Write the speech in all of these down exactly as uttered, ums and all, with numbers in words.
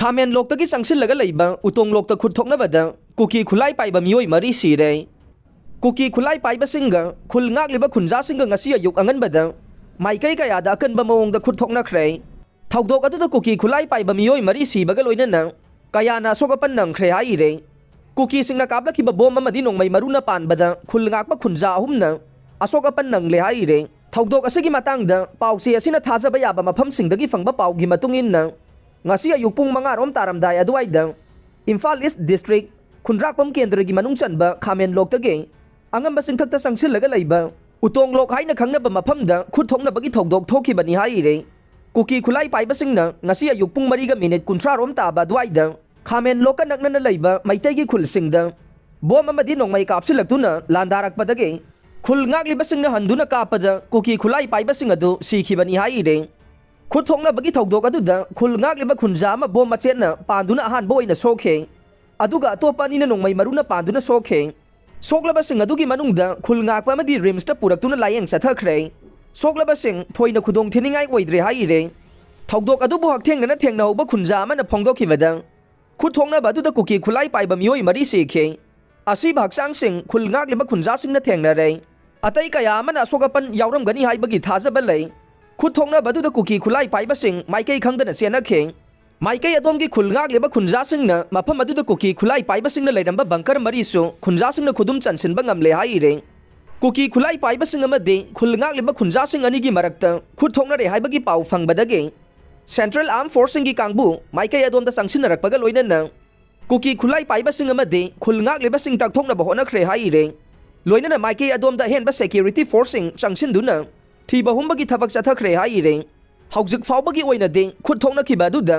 ꯈꯥꯃꯦꯟ ꯂꯣꯛꯇꯒꯤ ꯆꯪꯁꯤꯜꯂꯒ ꯂꯩꯕ ꯎꯇꯣꯡ ꯂꯣꯛꯇ ꯈꯨꯠ ꯊꯣꯛꯅꯕꯗ ꯀꯨꯀꯤ ꯈꯨꯠꯂꯥꯏ ꯄꯥꯏꯕ ꯃꯤꯑꯣꯏ ꯃꯔꯤ ꯁꯤꯔꯦ꯫ ꯀꯨꯀꯤ ꯈꯨꯠꯂꯥꯏ ꯄꯥꯏꯕꯁꯤꯡꯒ ꯈꯨꯜ ꯉꯥꯛꯂꯤꯕ ꯈꯨꯟꯖꯥꯁꯤꯡꯒ ꯉꯁꯤ ꯑꯌꯨꯛ ꯑꯉꯟꯕꯗ ꯃꯥꯏꯀꯩ ꯀꯌꯥꯗ ꯑꯀꯟꯕ ꯃꯑꯣꯡꯗ ꯈꯨꯠ ꯊꯣꯛꯅꯈ꯭ꯔꯦ꯫ ꯊꯧꯗꯣꯛ ꯑꯗꯨꯗ ꯀꯨꯀꯤ ꯈꯨꯠꯂꯥꯏ ꯄꯥꯏꯕ ꯃꯤꯑꯣꯏ ꯃꯔꯤ ꯁꯤꯕꯒ ꯂꯣꯏꯅꯅ ꯀꯌꯥꯅ ꯑꯁꯣꯛ ꯑꯄꯟ ꯅꯪꯈ꯭ꯔꯦ ꯍꯥꯏꯔꯤ꯫ ꯀꯨꯀꯤꯁꯤꯡꯅ ꯀꯥꯞꯂꯛꯈꯤꯕ ꯕꯣꯝ ꯑꯃꯗꯤ ꯅꯣꯡꯃꯩ ꯃꯔꯨꯅ ꯄꯥꯟꯕꯗ ꯈꯨꯜ ꯉꯥꯛꯄ ꯈꯨꯟꯖꯥ ꯑꯍꯨꯝꯅ ꯑꯁꯣꯛ ꯑꯄꯟ ꯅꯪꯂꯦ ꯍꯥꯏꯔꯤ꯫ ꯊꯧꯗꯣꯛ ꯑꯁꯤꯒꯤ ꯃꯇꯥꯡꯗ ꯄꯥꯎꯆꯦ ꯑꯁꯤꯅ ꯊꯥꯖꯕ ꯌꯥꯕ ꯃꯐꯝꯁꯤꯡꯗꯒꯤ ꯐꯪꯕ ꯄꯥꯎꯒꯤ ꯃꯇꯨꯡ ꯏꯟꯅ, ꯉꯁꯤ ꯑꯌꯨꯛ ꯄꯨꯡ ꯃꯉꯥ ꯔꯣꯝ ꯇꯥꯔꯝꯗꯥꯏ ꯑꯗꯨꯋꯥꯏꯗ ꯏꯝꯐꯥꯜ ꯏꯁ ꯗꯤꯁꯇ꯭ꯔꯤꯛ ꯈꯨꯟꯗ꯭ꯔꯥꯛꯄꯝ ꯀꯦꯟꯗ꯭ꯔꯒꯤ ꯃꯅꯨꯡ ꯆꯟꯕ ꯈꯥꯃꯦꯟ ꯂꯣꯛꯇꯒꯤ ꯑꯉꯝꯕ ꯆꯤꯡꯊꯛꯇ ꯆꯪꯁꯤꯜꯂꯒ ꯂꯩꯕ ꯎꯇꯣꯡ ꯂꯣꯛ ꯍꯥꯏꯅ ꯈꯪꯅꯕ ꯃꯐꯝꯗ ꯈꯨꯠ ꯊꯣꯛꯅꯕꯒꯤ ꯊꯧꯗꯣꯛ ꯊꯣꯛꯈꯤꯕꯅꯤ ꯍꯥꯏꯔꯤ꯫ ꯀꯨꯀꯤ ꯈꯨꯠꯂꯥꯏ ꯄꯥꯏꯕꯁꯤꯡꯅ ꯉꯁꯤ ꯑꯌꯨꯛ ꯄꯨꯡ ꯃꯔꯤꯒ ꯃꯤꯅꯤꯠ ꯀꯨꯟꯊ꯭ꯔꯥ ꯔꯣꯝ ꯇꯥꯕ ꯑꯗꯨꯋꯥꯏꯗ ꯈꯥꯃꯦꯟ ꯂꯣꯛꯀ ꯅꯛꯅꯅ ꯂꯩꯕ ꯃꯩꯇꯩꯒꯤ ꯈꯨꯜꯁꯤꯡꯗ ꯕꯣꯝ ꯑꯃꯗꯤ ꯅꯣꯡꯃꯩ ꯀꯥꯞꯁꯤꯜꯂꯛꯇꯨꯅ ꯂꯥꯟꯗꯥꯔꯛꯄꯗꯒꯤ ꯈꯨꯜ ꯉꯥꯛꯂꯤꯕꯁꯤꯡꯅ ꯍꯟꯗꯨꯅ ꯀꯥꯞꯄꯗ ꯀꯨꯀꯤ ꯈꯨꯠꯂꯥꯏ ꯄꯥꯏꯕꯁꯤꯡ ꯑꯗꯨ ꯁꯤꯈꯤꯕꯅꯤ ꯍꯥꯏꯔꯤ꯫ ꯈꯨꯠ ꯊꯣꯛꯅꯕꯒꯤ ꯊꯧꯗꯣꯛ ꯑꯗꯨꯗ ꯈꯨꯜ ꯉꯥꯛꯂꯤꯕ ꯈꯨꯟꯖꯥ ꯑꯃ ꯕꯣꯝ ꯃꯆꯦꯠꯅ ꯄꯥꯟꯗꯨꯅ ꯑꯍꯥꯟꯕ ꯑꯣꯏꯅ ꯁꯣꯛꯈꯤ꯫ ꯑꯗꯨꯒ ꯑꯇꯣꯞꯄ ꯑꯅꯤꯅ ꯅꯣꯡꯃꯩ ꯃꯔꯨꯅ ꯄꯥꯟꯗꯨꯅ ꯁꯣꯛꯈꯤ꯫ ꯁꯣꯛꯂꯕꯁꯤꯡ ꯑꯗꯨꯒꯤ ꯃꯅꯨꯡꯗ ꯈꯨꯜ ꯉꯥꯛꯄ ꯑꯃꯗꯤ ꯔꯤꯝꯁꯇ ꯄꯨꯔꯛꯇꯨꯅ ꯂꯥꯌꯦꯡ ꯆꯠꯊꯈ꯭ꯔꯦ꯫ ꯁꯣꯛꯂꯕꯁꯤꯡ ꯊꯣꯏꯅ ꯈꯨꯗꯣꯡ ꯊꯤꯅꯤꯡꯉꯥꯏ ꯑꯣꯏꯗ꯭ꯔꯦ ꯍꯥꯏꯔꯤ꯫ ꯊꯧꯗꯣꯛ ꯑꯗꯨꯕꯨ ꯍꯛꯊꯦꯡꯅꯅ ꯊꯦꯡꯅꯍꯧꯕ ꯈꯨꯟꯖꯥ ꯑꯃꯅ ꯐꯣꯡꯗꯣꯛꯈꯤꯕꯗ, ꯈꯨꯠ ꯊꯣꯛꯅꯕ ꯑꯗꯨꯗ ꯀꯨꯀꯤ ꯈꯨꯠꯂꯥꯏ ꯄꯥꯏꯕ ꯃꯤꯑꯣꯏ ꯃꯔꯤ ꯁꯤꯈꯤ꯫ ꯑꯁꯤꯕ ꯍꯛꯆꯥꯡꯁꯤꯡ ꯈꯨꯜ ꯉꯥꯛꯂꯤꯕ ꯈꯨꯟꯖꯥꯁꯤꯡꯅ ꯊꯦꯡꯅꯔꯦ꯫ ꯑꯇꯩ ꯀꯌꯥ ꯑꯃꯅ ꯑꯁꯣꯛ ꯑꯄꯟ ꯌꯥꯎꯔꯝꯒꯅꯤ ꯍꯥꯏꯕꯒꯤ ꯊꯥꯖꯕ ꯂꯩ꯫ ꯈꯨꯠ ꯊꯣꯛꯅꯕ ꯑꯗꯨꯗ ꯀꯨꯀꯤ ꯈꯨꯠꯂꯥꯏ ꯄꯥꯏꯕꯁꯤꯡ ꯃꯥꯏꯀꯩ ꯈꯪꯗꯅ ꯆꯦꯟꯅꯈꯤ꯫ ꯃꯥꯏꯀꯩ ꯑꯗꯣꯝꯒꯤ ꯈꯨꯜ ꯉꯥꯛꯂꯤꯕ ꯈꯨꯟꯖꯥꯁꯤꯡꯅ ꯃꯐꯝ ꯑꯗꯨꯗ ꯀꯨꯀꯤ ꯈꯨꯠꯂꯥꯏ ꯄꯥꯏꯕꯁꯤꯡꯅ ꯂꯩꯔꯝꯕ ꯕꯪꯀꯔ ꯃꯔꯤꯁꯨ ꯈꯨꯟꯖꯥꯁꯤꯡꯅ ꯈꯨꯗꯨꯝ ꯆꯟꯁꯤꯟꯕ ꯉꯝꯂꯦ ꯍꯥꯏꯔꯤ꯫ ꯀꯨꯀꯤ ꯈꯨꯠꯂꯥꯏ ꯄꯥꯏꯕꯁꯤꯡ ꯑꯃꯗꯤ ꯈꯨꯜ ꯉꯥꯛꯂꯤꯕ ꯈꯨꯟꯖꯥꯁꯤꯡ ꯑꯅꯤꯒꯤ ꯃꯔꯛꯇ ꯈꯨꯠ ꯊꯣꯛꯅꯔꯦ ꯍꯥꯏꯕꯒꯤ ꯄꯥꯎ ꯐꯪꯕꯗꯒꯤ ꯁꯦꯟꯇ꯭ꯔꯦꯜ ꯑꯥꯔꯝ ꯐꯣꯔꯁꯁꯤꯡꯒꯤ ꯀꯥꯡꯕꯨ ꯃꯥꯏꯀꯩ ꯑꯗꯣꯝꯗ ꯆꯪꯁꯤꯟꯅꯔꯛꯄꯒ ꯂꯣꯏꯅꯅ ꯀꯨꯀꯤ ꯈꯨꯠꯂꯥꯏ ꯄꯥꯏꯕꯁꯤꯡ ꯑꯃꯗꯤ ꯈꯨꯜ ꯉꯥꯛꯂꯤꯕꯁꯤꯡ ꯇꯛꯊꯣꯛꯅꯕ ꯍꯣꯠꯅꯈ꯭ꯔꯦ ꯍꯥꯏꯔꯤ꯫ ꯂꯣꯏꯅꯅ ꯃꯥꯏꯀꯩ ꯑꯗꯣꯝꯗ ꯑꯍꯦꯟꯕ ꯁꯦꯀ꯭ꯌꯨꯔꯤꯇꯤ ꯐꯣꯔꯁꯁꯤꯡ ꯆꯪꯁꯤꯟꯗꯨꯅ ꯊꯤꯕ ꯍꯨꯝꯕꯒꯤ ꯊꯕꯛ ꯆꯠꯊꯈ꯭ꯔꯦ ꯍꯥꯏꯔꯤ꯫ ꯍꯧꯖꯤꯛ ꯐꯥꯎꯕꯒꯤ ꯑꯣꯏꯅꯗꯤ ꯈꯨꯠ ꯊꯣꯛꯅꯈꯤꯕ ꯑꯗꯨꯗ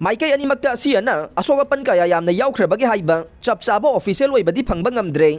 ꯃꯥꯏꯀꯩ ꯑꯅꯤꯃꯛꯇ ꯑꯁꯤ ꯑꯅꯥ ꯑꯁꯣꯛ ꯑꯄꯟ ꯀꯌꯥ ꯌꯥꯝꯅ ꯌꯥꯎꯈ꯭ꯔꯕꯒꯦ ꯍꯥꯏꯕ ꯆꯞ ꯆꯥꯕ ꯑꯣꯐꯤꯁꯤꯌꯦꯜ ꯑꯣꯏꯕꯗꯤ ꯐꯪꯕ ꯉꯝꯗ꯭ꯔꯦ꯫